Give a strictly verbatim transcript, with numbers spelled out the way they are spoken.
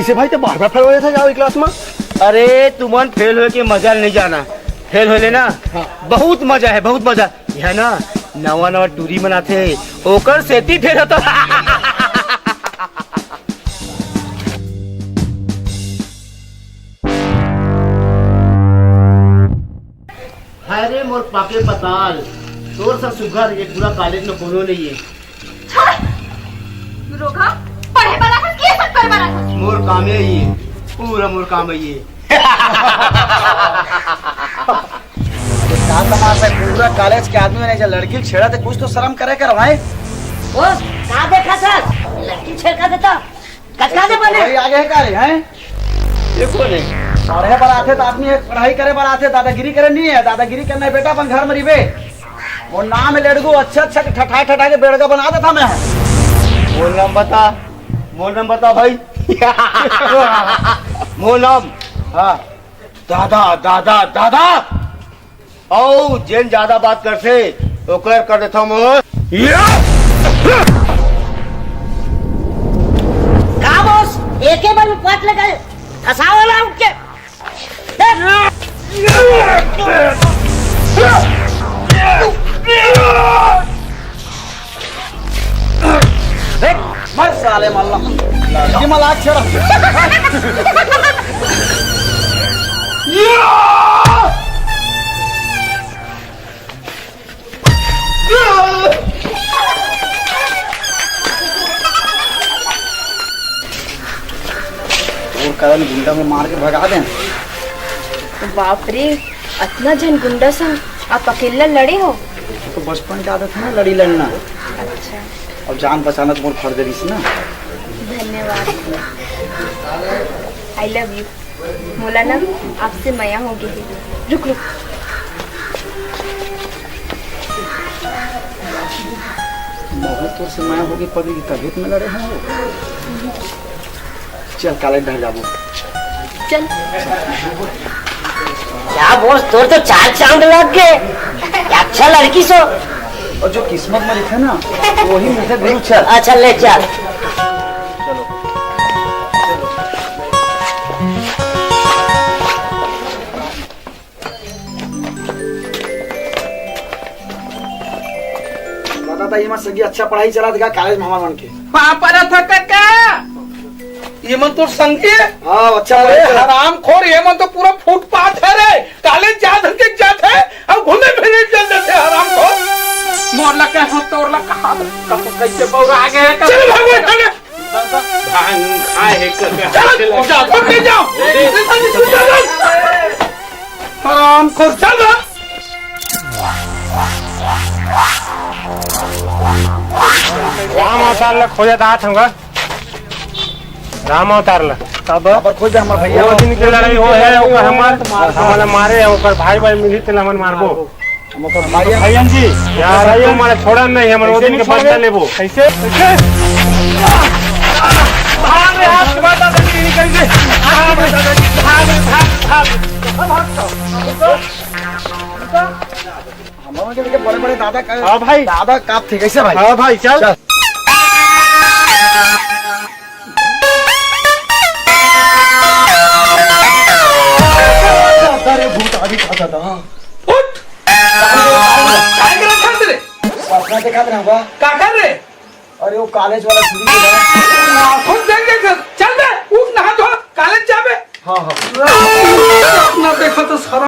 से भाई, तो बार बार फेल हो जाता जाओ क्लास में। अरे, तुमन फेल होए के मजा नहीं जाना। फेल होले ना, हाँ। बहुत मजा है, बहुत मजा। यह ना, नवा नवा टूरी मनाथे, ओकर सेती फेल होता। हाय रे मोर पापे पताल, तोर सा सुघर ये पूरा कॉलेज में कोनो नहीं है। छोड़! रोगहा, पढ़े वाला था, ये सब करे वाला था। मोर काम है ये, पूरा मोर काम है ये। का तमाशा है, पूरा कॉलेज के आदमी मन ऐसे लड़की छेड़ा थे, कुछ तो शर्म करे कर भाई। ओ, का देखा सर? लड़की छेड़का देता। कचका दे बने। भाई आगे है का रे, हैं? ये कौन है? पढ़े बर आथे त आदमी है, पढ़ाई करे बर आथे, दादागिरी करे नहीं है। दादागिरी करना है बेटा, अपन घर में रिबे। मोर नाम है लेड़गू, अच्छा अच्छा ठठाए ठठाए के बेड़गा बना देता मैं। मोर नाम बता, मोर नाम बता भाई। मोर नाम। हाँ। दादा, दादा, दादा। अउ जेन ज्यादा बात करथे, ओकर कर देथव मोर। का बॉस, एके बार में पाट लगे, फंसावला उठ के। देख, मर साले, मल्ला। ये मलाक छेड़ा। तोर कारण गुंडा में मार के भगा दे। बाप रे, अतना झन गुंडा संग आप अकेला लड़े हो? तो बचपन के आदत है ना लड़ी लड़ना। अच्छा। अब जान पहचानत मोर फर्ज रहिस ना। धन्यवाद। I love you। मोला ना आपसे मया हो गई है। रुक, रुक। मोहन तोर से मया हो गई पगली, तभी तो मैं लड़े हूँ। चल, कॉलेज ढाल जाबो। चल। क्या बॉस, तोर तो चार चांद लग गए। अच्छा लड़की सो। और जो किस्मत में लिखा ना, वही मिलता गुरु। चल। अच्छा, ले चल। चलो। दादा, दाई मन संगी अच्छा पढ़ाई चलाथे का कॉलेज में हमर मन के? पापा रहा था का? ये मन तो संगी? हाँ, अच्छा अरे पढ़ाई चला। हरामखोर, ये मन तो पूरा फुटपाथ है रे। कॉलेज जात हन के जात है, अब घूमे फिरे चल देथे हरामखोर। मोर ला कहो, तोर ला कहा, कब कैसे बौरा आ गए, कब चल भागो, भागो। भांग खाए कर चल, जाओ, जाओ। हरामखोर, चल रहा। राम अवतार ला खोजत आत हूँ गा। राम अवतार ला। तब? काबर खोज हमर भैया? वो दिन के लड़ाई हो है, ओकर हमर, हमला मारे है, ओकर भाई भाई मिली तेला हमन मारबो। हम ओकर भाई हैं। भैया जी, यार, तू हमारा छोड़ा नहीं, हमन वो दिन के बदला लेबो। कैसे? कैसे? भाग रे, हाथ के बाद दादागिरी निकल गई। भाग रे, भाग, भाग, भाग। हम लोगों के बड़े बड़े दादा का, हाँ भाई। दादा काप थे, कैसे भाई? हाँ भाई, चल। चल। अरे भूत आ भी खाता था। उठ। काय करत हस रे? सपना देखा था ना बा। का कर रे? अरे वो कॉलेज वाला सीढ़ी पे था। खुद देख देख। चल बे, उठ नहा धो, कॉलेज जा बे। हाँ, हाँ। सपना देखा तो सर